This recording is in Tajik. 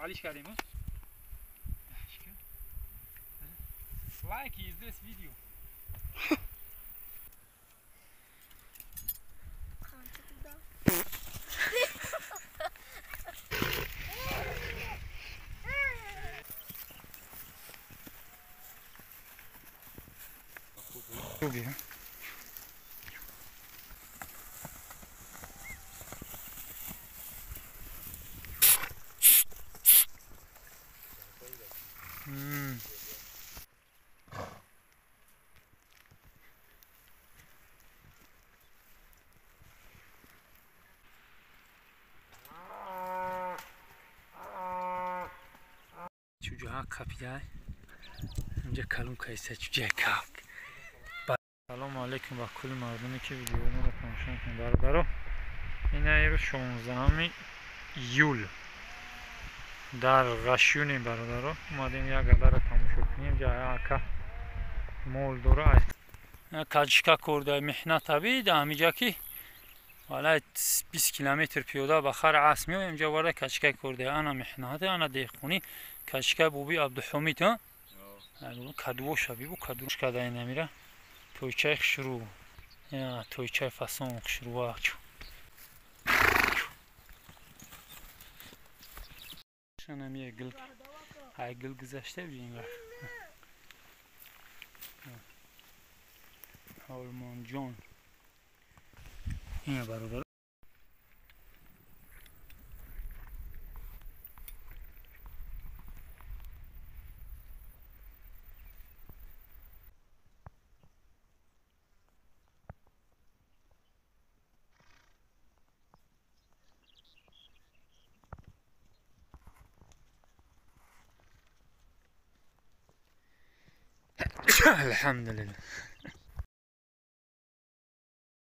Алиш кардем. Like is this video. چوجه کپیای اینجا کلون کیسه چوجه کاک. سلام علیکم با کل مردمی که ویدیو رو تماشا میکنید برادرا. این ایرو 16 ایول در غشیونیم برادرا. اومدیم یک گله رو تماشا کنیم. جای اکا مول داره کاجکا کرده محنت بید همینجا که والا 20 کیلومتر پیاده به خر عصر میایم اینجا وارد کچکه کرده. انا محنت انا دهقونی کچکه بوبی عبدالحمید ها کدوش بی بو کدوش کده نمیره تویچه خشرو یا تویچه فسون خشرو واچو شنم یه گل های گل گذشته بین هولمان جان اینه برادر. الحمد لله.